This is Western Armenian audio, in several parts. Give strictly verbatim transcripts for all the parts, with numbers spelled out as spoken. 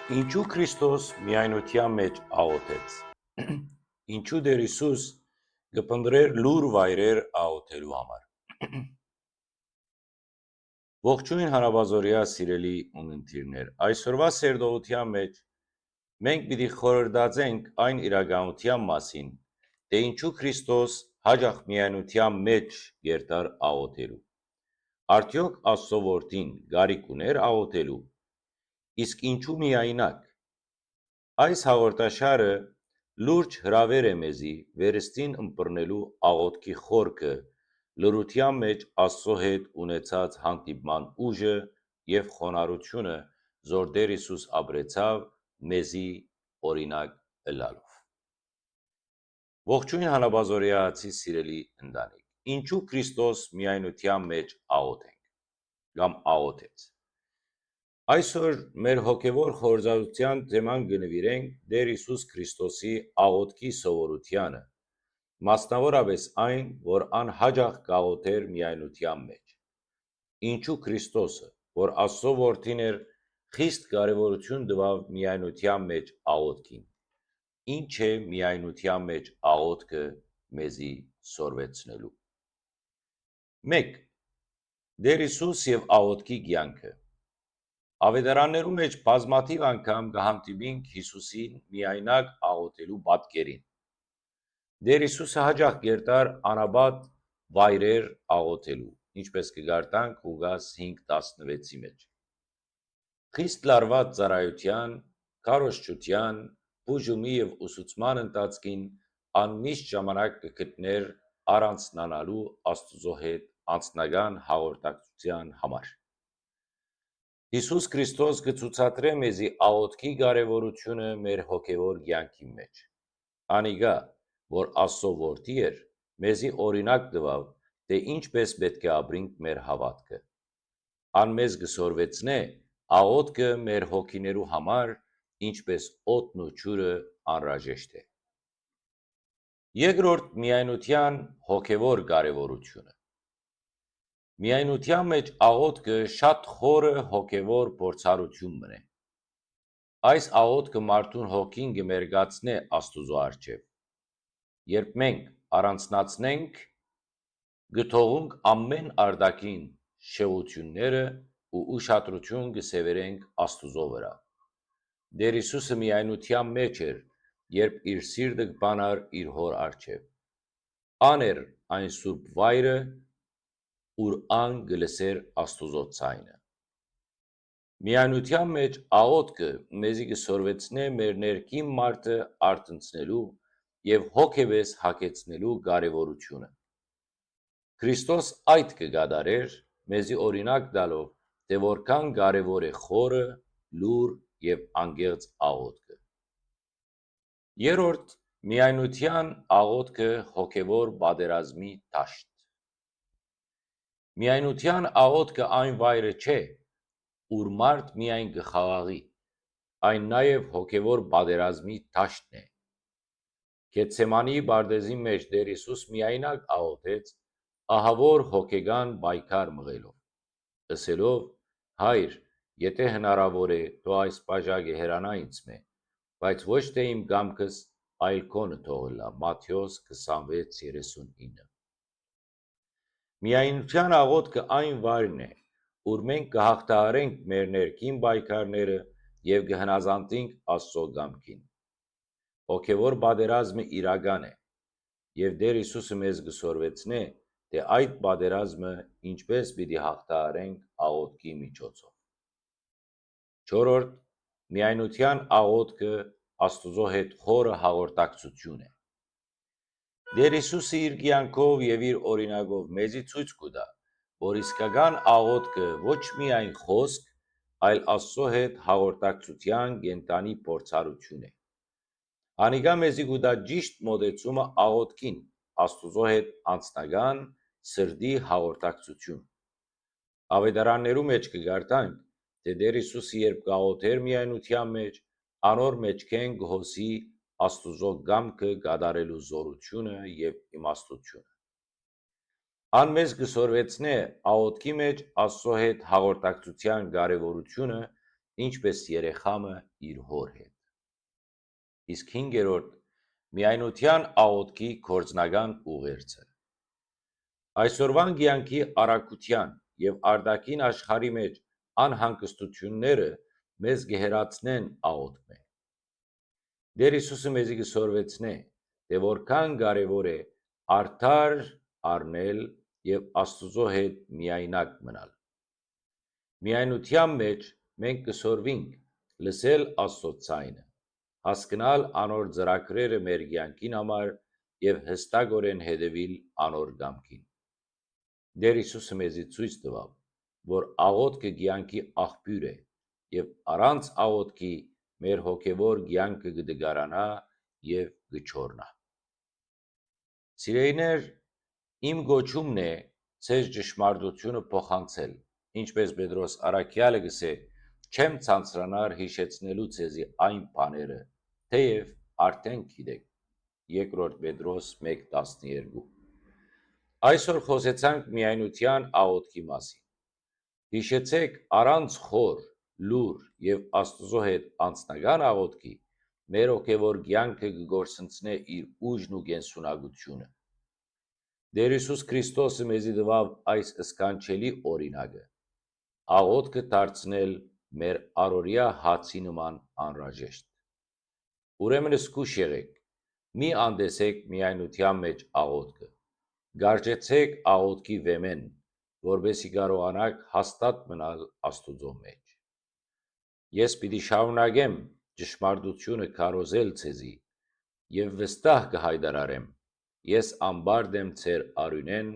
Ինչու Քրիստոս միայնութեան մէջ աղօթեց։ Ինչու Տէր Յիսուս կը փնտռէր լուռ վայրեր աղօթելու համար։ Ողջոյն, Հանապազօրեայ սիրելի ունգընտիրներ։ Այսօրուայ սերտողութեան մէջ մենք պիտի խորհրդածենք այն իրականութեան մասին, թէ ինչու Քրիստոս յաճախ միայնութեան մէջ կ'երթար աղօթելու։ Արդեօք Աստուծոյ Որդին կարիք ունէր աղօթելու։ Իսկ ինչու միայնակ։ Այս հաղորդաշարը լուրջ հրաւէր է մեզի վերստին ըմբռնելու աղօթքի խորքը, լռութեան մէջ Աստուծոյ հետ ունեցած հանդիպման ուժը եւ խոնարհութիւնը, զոր Տէր Յիսուս ապրեցաւ մեզի օրինակ ըլլալով։ Ողջոյն, Հանապազօրեայցի սիրելի ընտանիք։ Ինչու Քրիստոս միայնութեան մէջ աղօթենք կամ աղօթեց։ Այսօր մեր հոգեվոր խորհրդածութեան թեման կը նուիրենք Տէր Յիսուս Քրիստոսի աղօթքի սովորութեանը, մասնաւորապէս այն, որ ան յաճախ կ'աղօթէր միայնութեան մէջ։ Ինչու Քրիստոսը, որ Աստուծոյ Որդին էր, խիստ կարեւորութիւն տուաւ միայնութեան մէջ աղօթքին։ Ի՞նչ է միայնութեան մէջ աղօթքը մեզի սորվեցնելու։ Մէկ։ Տէր Յիսուս եւ աղօթքի կեանքը։ Աւետարաններու մէջ բազմաթիւ անգամ կը հանդիպինք Յիսուսին միայնակ աղօթելու պատկերին։ Տէր Յիսուսը յաճախ կ'երթար անապատ վայրեր աղօթելու, ինչպէս կը կարդանք Ղուկաս հինգ տասնուեցի մէջ։ Խիստ լարուած ծառայութեան, քարոզչութեան, բուժումի եւ ուսուցման ընթացքին ան միշտ ժամանակ կը գտնէր առանձնանալու Աստուծոյ հետ անձնական հաղորդակցութեան համար։ Յիսուս Քրիստոս կը ցուցադրէ մեզի աղօթքի կարեւորութիւնը մեր հոգեվոր կեանքին մէջ։ Անիկա, որ Աստուծոյ Որդի էր, մեզի օրինակ տուաւ, թէ ինչպէս պէտք է ապրինք մեր հաւատքը։ Ան մեզ կը սորվեցնէ աղօթքը մեր հոգիներու համար, ինչպէս օդն ու ջուրը անհրաժեշտ է։ Երկրորդ, միայնութեան հոգեվոր կարեւորութիւնը։ Միայնութեան մէջ աղօթքը շատ խորը հոգեվոր փորձառութիւն մըն է։ Այս աղօթքը մարդուն հոգին կը մերկացնէ Աստուծոյ առջեւ։ Երբ մենք առանձնացնենք, կը թողունք ամէն արտաքին շեղութիւնները ու ուշադրութիւն կը սեւեռենք Աստուծոյ վրայ։ Տէր Յիսուսը միայնութեան մէջ էր, երբ իր սիրտը կը բանար իր Հօր առջեւ։ Ան էր այն սուրբ վայրը, ուր ան կը լսէր Աստուծոյ ձայնը։ Միայնութեան մէջ աղօթքը մեզի կը սորվեցնէ մեր ներքին մարդը արթնցնելու եւ հոգեվէս յագեցնելու կարեւորութիւնը։ Քրիստոս այդ կը կատարէր, մեզի օրինակ տալով, թէ որքան կարեւոր է խորը, լուռ եւ անկեղծ աղօթքը։ Երրորդ, միայնութեան աղօթքը հոգեվոր պատերազմի դաշտ։ Միայնութեան աղօթքը այն վայրը չէ, ուր մարդ միայն կը խաղաղի, այն նաեւ հոգեվոր պատերազմի դաշտն է։ Գեթսեմանի պարտէզին մէջ Տէր Յիսուս միայնակ աղօթեց, ահաւոր հոգեկան պայքար մղելով, ըսելով. «Հայր, եթէ հնարաւոր է, թող այս բաժակը հեռանայ ինձմէ, բայց ոչ թէ իմ կամքս, այլ քոնը թող ըլլայ»։ Մատթէոս քսանվեց երեսունինը։ Միայնութեան աղօթքը այն վայրն է, ուր մենք կը յաղթահարենք մեր ներքին պայքարները եւ կը հնազանդենք Աստուծոյ կամքին։ Հոգեվոր պատերազմը իրական է, եւ Տէր Յիսուսը մեզ կը սորվեցնէ, թէ այդ պատերազմը ինչպէս պիտի յաղթահարենք աղօթքի միջոցով։ Չորրորդ, միայնութեան աղօթքը Աստուծոյ հետ խորը հաղորդակցութիւն է։ Տէր Յիսուսը իր կեանքով եւ իր օրինակով մեզի ցոյց կու տայ, որ իսկական աղօթքը ոչ միայն խօսք, այլ Աստուծոյ հետ հաղորդակցութեան կենդանի փորձառութիւն է։ Անիկա մեզի կու տայ ճիշդ մօտեցումը աղօթքին, Աստուծոյ հետ անձնական, սրտի հաղորդակցութիւն։ Աւետարաններու մէջ կը կարդանք, թէ Տէր Յիսուսը երբ կ'աղօթէր միայնութեան մէջ, անոր մէջքէն կը հոսի Աստուծոյ կամքը կատարելու զօրութիւնը եւ իմաստութիւնը։ Ան մեզ կը սորվեցնէ աղօթքի մէջ Աստուծոյ հետ հաղորդակցութեան կարեւորութիւնը ինչպէս երեխայ մը իր հօր հետ։ Իսկ հինգերորդ, միայնութեան աղօթքի գործնական ուղերձը։ Այսօրուան կեանքի առաքութեան եւ արտաքին աշխարհի մէջ անհանգստութիւնները մեզ կը հեռացնեն աղօթքէն։ Տէր Յիսուսը մեզի կը սորվեցնէ, թէ որքան կարեւոր է արդար առնել եւ Աստուծոյ հետ միայնակ մնալ։ Միայնութեան մէջ մենք կը սորվինք լսել Աստուծոյ ձայնը, հասկնալ անոր ծրագրերը մեր կեանքին համար եւ յստակօրէն հետեւիլ անոր կամքին։ Տէր Յիսուսը մեզի ցոյց տուաւ, որ աղօթքը կեանքի աղբիւր է եւ առանց աղօթքի մեր հոգեվոր կեանքը կը տկարանայ եւ կը չորնայ։ Սիրելիներ, իմ կոչումն է ձեզ ճշմարտութիւնը փոխանցել, ինչպէս Պետրոս առաքեալը կ'ըսէ. «Չեմ ցանցրանար յիշեցնելու ձեզի այն բաները, թէեւ արդէն գիտէք»։ Երկրորդ Պետրոս մէկ տասներկու։ Այսօր խօսեցանք միայնութեան աղօթքի մասին։ Յիշեցէք, առանց խոր, լուռ եւ Աստուծոյ հետ անձնական աղօթքի մեր հոգեվոր կեանքը կը կորսնցնէ իր ուժն ու կենսունակութիւնը։ Տէր Յիսուս Քրիստոսը մեզի տուաւ այս սքանչելի օրինակը, աղօթքը դարձնել մեր առօրեայ հացի նման անհրաժեշտ։ Ուրեմն զգուշ եղէք, մի անտեսէք միայնութեան մէջ աղօթքը։ Գարշեցէք աղօթքի վէմէն, որպէսզի կարողանաք հաստատ մնալ Աստուծոյ մէջ։ Ես պիտի շարունակեմ ճշմարտութիւնը քարոզել ձեզի եւ վստահ կը յայտարարեմ, ես անպարտ եմ ձեր արիւնէն,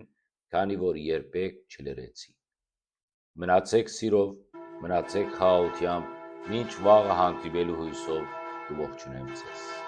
քանի որ երբեք չլռեցի։ Մնացեք սիրով, մնացեք խաղաղութեամբ, մինչ վաղը հանդիպելու յոյսով կը ողջունեմ ձեզ։